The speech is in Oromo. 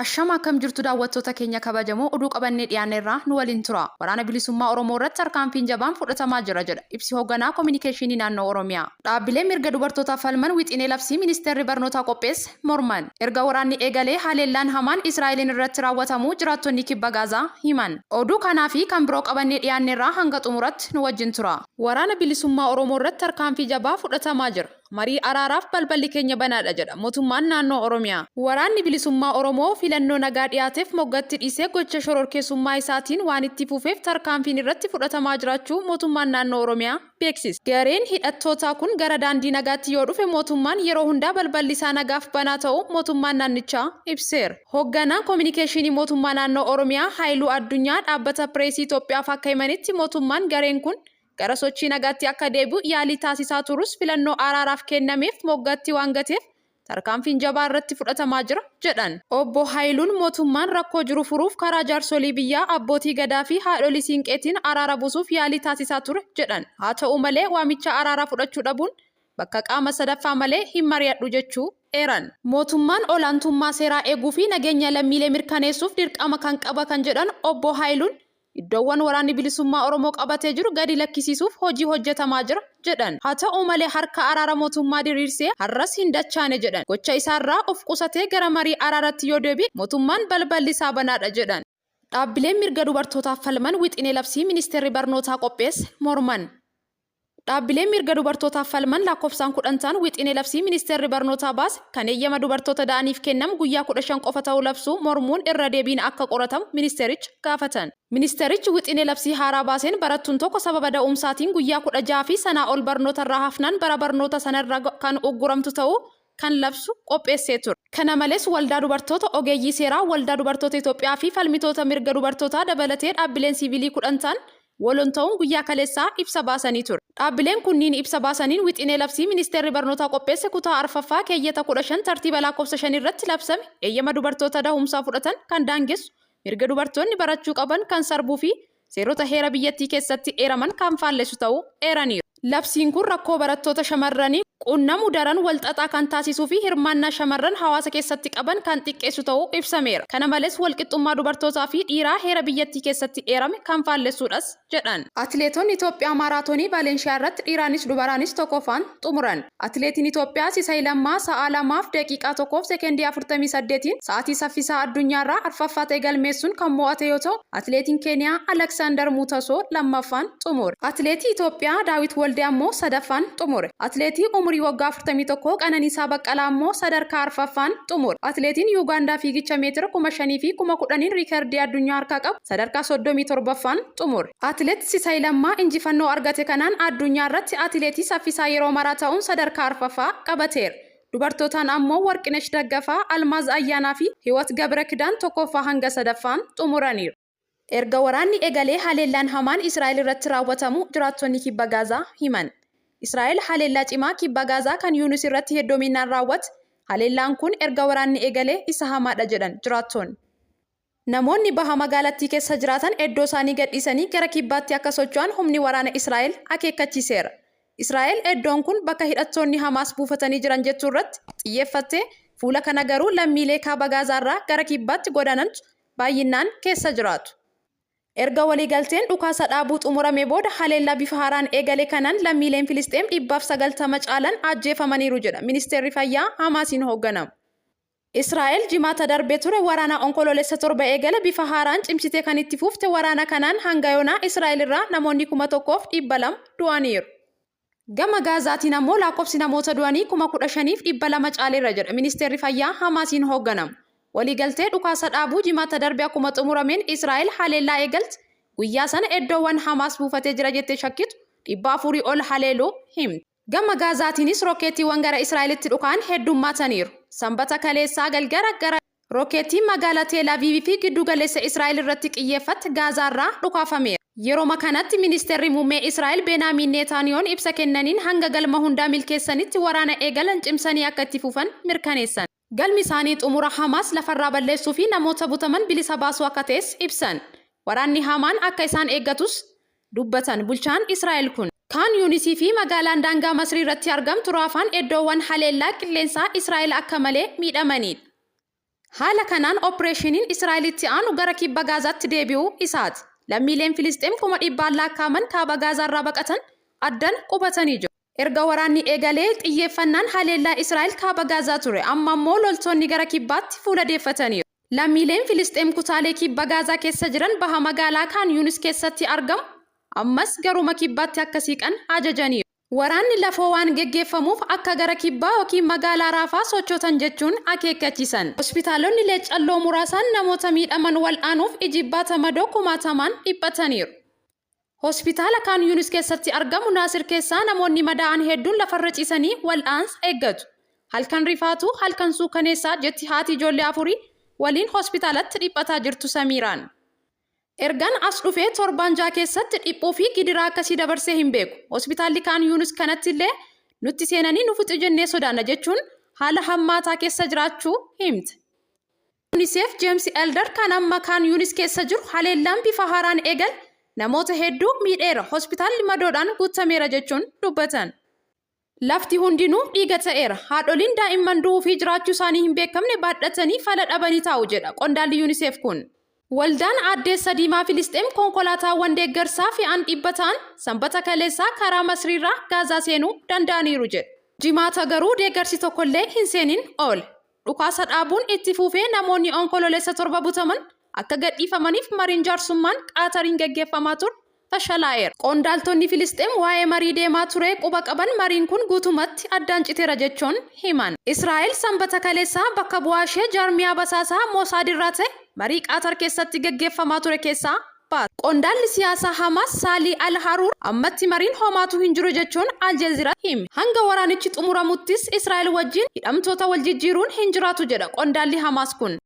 Ashama akkam jirtu daawwattoota keenya kabajamoo oduu qabannee dhiyaanne irraa nu waliin tura. Waraana Bilisummaa Oromoo irratti tarkaanfiin jabaan fudhatamaa jira jedha ibsi hogganaa Kominikeeshinii Naannoo Oromiyaa. Dhaabbileen mirga dubartootaaf falman wixinee labsii Ministeerri Barnootaa qopheesse morman. Erga waraanni eegalee haleellaan hamaan Israa'eliin irratti raawwatamuu jiraattonni Kibba Gaazaa himan. Oduu kanaa fi kan biroo qabannee dhiyaanneerraa hanga xumuratti nu wajjin tura. Waraana Bilisummaa Oromoo irratti tarkaanfii jabaa fudhatamaa jira. Marii araaraaf balballi keenya banaadha jedha mootummaan naannoo Oromiyaa. Waraanni Bilisummaa Oromoo filannoo nagaa dhiyaateef moggatti dhiisee gocha shororkeessummaa isaatiin waan itti fufeef tarkaanfiin irratti fudhatamaa jiraachuu mootummaan naannoo Oromiyaa beeksise. Gareen hidhattootaa kun gara daandii nagaatti yoo dhufe mootummaan yeroo hundaa balballi isaa nagaaf banaa ta'uu mootummaan naannichaa ibseera. Hogganaan Kominikeeshinii Mootummaa Naannoo Oromiyaa Haayiluu Addunyaa Dhaabbata Pireesii Itoophiyaaf akka himanitti mootummaan gareen kun gara sochii nagaatti akka deebi'u yaalii taasisaa turus filannoo araaraaf kennameef moggatti waan gateef tarkaanfiin jabaa irratti fudhatamaa jira jedhan. Obbo Hayiluun mootummaan rakkoo jiru furuuf karaa jaarsolii biyyaa, abbootii Gadaa fi haadholii siinqeetiin araara buusuuf yaalii taasisaa ture jedhan. Haa ta'u malee waamicha araaraa fudhachuu dhabuun bakka qaama sadaffaa malee hin mari'adhu jechuu eeran. Mootummaan olaantummaa seeraa eeguu fi nageenya lammiilee mirkaneessuuf dirqama kan qaba kan jedhan Obbo Hayiluun Iddoowwan Waraanni Bilisummaa Oromoo qabatee jiru gadi lakkisiisuuf hojii hojjetamaa jira jedhan. Haa ta'u malee harka araara mootummaa diriirsee har'as hin dachaane jedhan. Gocha isaarraa of qusatee gara marii araaratti yoo deebi'e mootummaan balballi isaa banaadha jedhan. Dhaabbileen mirga dubartootaaf falman wixinee labsii ministeerri barnootaa qopheesse morman. Dhaabbileen mirga dubartootaaf falman lakkoofsaan 10 ta'an wixinee labsii ministeerri barnootaa baase kan eeyyama dubartoota da'aniif kennamu guyyaa 15 qofa ta'uu labsuu mormuun irra deebiin akka qoratamu ministeericha gaafatan. Ministeerichi wixinee labsii haaraa baaseen barattuun tokko sababa da'umsaatiin guyyaa 16 fi sanaa ol barnootarraa hafnaan bara barnoota sanarra kan ugguramtu ta'uu kan labsu qopheessee ture. Kana malees Waldaa Dubartoota Ogeeyyii Seeraa, Waldaa Dubartoota Itoophiyaa fi falmitoota mirga dubartootaa dabalatee dhaabbileen siivilii 10 ta'an waloon ta'uun guyyaa kaleessaa ibsa baasanii ture. Dhaabbileen kunniin ibsa baasaniin wixinee labsii Ministeerri Barnootaa qopheesse kutaa arfaffaa keeyyata 15 tartiiba laakkofsa 5 irratti labsame eeyyama dubartoota dahumsaa fudhatan kan daangessu, mirga dubartoonni barachuu qaban kan sarbuu fi seerota heera biyyattii keessatti eeraman kan faallessu ta'uu eeraniiru. Labsiin kun rakkoo barattoota shamarranii qunnamu daran walxaxaa kan taasisuu fi hirmaannaa shamarran hawaasa keessatti qaban kan xiqqeessu ta'uu ibsameera. Kana malees walqixxummaa dubartootaa fi dhiiraa heera biyyattii keessatti eerame kan faallessuudhas jedhan. Atileetonni Itoophiyaa Maaraatoonii Vaalenshiyaa irratti dhiiraanis dubaraanis tokkoffaan xumuran. Atileetiin Itoophiyaa Sisay Lammaa sa'aa 2f daqiiqaa 1f sekondii 48n sa'aatii saffisaa addunyaarraa arfaffaa ta'e galmeessuun kan mo'ate yoo ta'u, atileetiin Keeniyaa Alaksaandar Muutasoo lammaffaan xumure. Atileetii Itoophiyaa Daawit Waldee ammoo sadaffaan xumure. Atileetii umurii waggaa 41 Qananiisaa Baqqalaa ammoo sadarkaa arfaffaan xumure. Atileetiin Yuugaandaa fiigicha meetira 5,000 fi 10,000n riikardii addunyaa harkaa qabu sadarkaa 37ffaan xumure. Atileet Sisay Lammaa injifannoo argate kanaan addunyaa irratti atileetii saffisaa yeroo maraa ta'uun sadarkaa arfaffaa qabateera. Dubartootaan ammoo Warqinesh Daggafaa, Almaaz Ayyaanaa fi Hiwat Gabirakidaan tokkoffaa hanga sadaffaan xumuraniiru. Erga waraanni eegalee haleellaan hamaan Israa'el irratti raawwatamuu jiraattonni Kibba Gaazaa himan. Israa'el haleellaa cimaa Kibba Gaazaa Kan Yuunis irratti heddominaan raawwatte. Haleellaan kun erga waraanni eegalee isa hamaadha jedhan jiraattonni. Namoonni baha magaalattii keessa jiraatan eddoosaanii gadhiisanii gara kibbaatti akka socho'an humni waraana Israa'el akeekkachiiseera. Israa'el eddoon kun bakka hidhattoonni Hamaas buufatanii jiran jettu irratti xiyyeeffattee, fuula kana garuu lammiilee kaaba Gaazaarraa gara kibbaatti godaanantu baay'innaan keessa jiraatu. Erga waliigalteen dhukaasa dhaabuu xumuramee booda haleellaa bifa haaraan eegale kanaan lammiileen Filisxeem 190 caalan ajjeefamaniiru jedha Ministeerri Fayyaa Hamaasiin hoogganamu. Israa'el Jimaata darbe ture waraana Onkoloolessa 7 eegale bifa haaraan cimsitee kan itti fufte waraana kanaan hanga yoonaa Israa'el irraa namoonni 1,200 du'aniiru. Gama Gaazaatiin ammoo laakkofsi namoota du'anii 15,200 caaleera jedha Ministeerri Fayyaa Hamaasiin hoogganamu. Waliigaltee dhukaasa dhaabuu Jimaata darbe akkuma xumurameen Israa'el haleellaa eegalte guyyaa sana eddoowwan Hamaas buufatee jira jettee shakkitu 400 ol haleeluu himte. Gama Gaazaatiinis rokkeettiiwwan gara Israa'elitti dhuka'an heddummaataniiru. Sambata kaleessaa galgara gara rokkeettiin magaala Teel Aviiv fi gidduugaleessa Israa'el irratti qiyyeeffatte Gaazaarraa dhukaafameera. Yeroma kanatti Ministeerri Muummee Israa'el Beenaamiin Neetaaniyoon ibsa kennaniin hanga galma hundaa milkeessanitti waraana eegalan cimsanii akka itti fufan mirkaneessan. Galmi isaanii xumura Hamaas lafarraa balleessuu fi namoota butaman bilisa baasuu akka ta'es ibsan. Waraanni hamaan akka isaan eeggatus dubbatan bulchaan Israa'el kun. Kaan Yuunisii fi magaalaan daangaa Masrii irratti argamtu Raafaan eddoowwan haleellaa qilleensaa Israa'el akka malee miidhamaniidha. Haala kanaan oppireeshiniin Israa'el itti aanu gara kibba Gaazaatti deebi'uu isaati. Lammiileen Filisxeem dhibbaan lakkaa'aman kaaba Gaazaarraa baqatan addan qubatanii jiru. Erga waraanni eegalee xiyyeeffannaan haleellaa Israa'el kaaba Gaazaa ture. Amma immoo loltoonni gara kibbaatti fuula deeffataniiru. Lammiileen Filisxeem kutaalee kibba Gaazaa keessa jiran baha magaalaa Kaan Yuunis keessatti argamu ammas garuma kibbaatti akka siiqan ajajaniiru. Waraanni lafoo waan geggeeffamuuf akka gara kibbaa yookiin magaalaa Raafaa sochootan jechuun akeekkachiisan. Hospitaalonni leeccalloo muraasaan namoota miidhaman wal'aanuuf ijibbaata madoo kumaatamaan dhiphataniiru. Hospitaala Kaan Yuunis keessatti argamu Naasir keessaa namoonni madaa'an hedduun lafarra ciisanii wal'aansa eeggatu. Halkan rifaatu, halkan suukaneessaa jetti haati ijoollee afurii waliin hospitaalatti dhiphataa jirtu Samiiraan. Ergan as dhufee torbaan 6 keessatti dhiphuu fi gidiraa akkasii dabarsee hin beeku. Hospitaalli Kaan Yuunis kanatti illee nutti seenanii nu fixu jennee sodaanna jechuun haala hammaataa keessa jiraachuu himte. UNICEF Jeemsi Elder kan amma Kaan Yuunis keessa jiru haleellaan bifa haaraan eegale namoota hedduu miidheera, hospitaalli madoodhaan guutameera jechuun dubbatan. Lafti hundinuu dhiiga ta'eera. Haadholiin daa'imman du'uu fi jiraachuu isaanii hin beekamne baadhatanii fala dhabanii taa'u jedha qondaalli UNICEF kun. Waldaan Addeessa Diimaa Filisxeem konkolaataawwan deeggarsaa fe'an 100 ta'an Sanbata kaleessaa karaa Masriirraa Gaazaa seenuu danda'aniiru jedhe. Jimaata garuu deeggarsi tokkollee hin seenin oole. Dhukaasa dhaabuun itti fuufee namoonni Onkololeessa 7 butaman akka gadhiifamaniif mariin jaarsummaan Qaatariin gaggeeffamaa ture fashalaa'eera. Qondaaltonni Filisxeem waa'ee marii deemaa turee quba qaban mariin kun guutumatti addaan citeera jechuun himan. Israa'el Sanbata kaleessaa bakka bu'aa ishee jaarmiyaa basaasaa Mosaad irraa ta'e marii Qaatar keessatti gaggeeffamaa ture keessaa baase. Qondaalli siyaasaa Hamaas Saalii Al Haruur ammatti mariin homaatu hin jiru jechuun Al Jazeeraatti hime. Hanga waraanichi xumuramuttis Israa'el wajjin hidhamtoota wal jijjiiruun hin jiraatu jedha qondaalli Hamaas kun.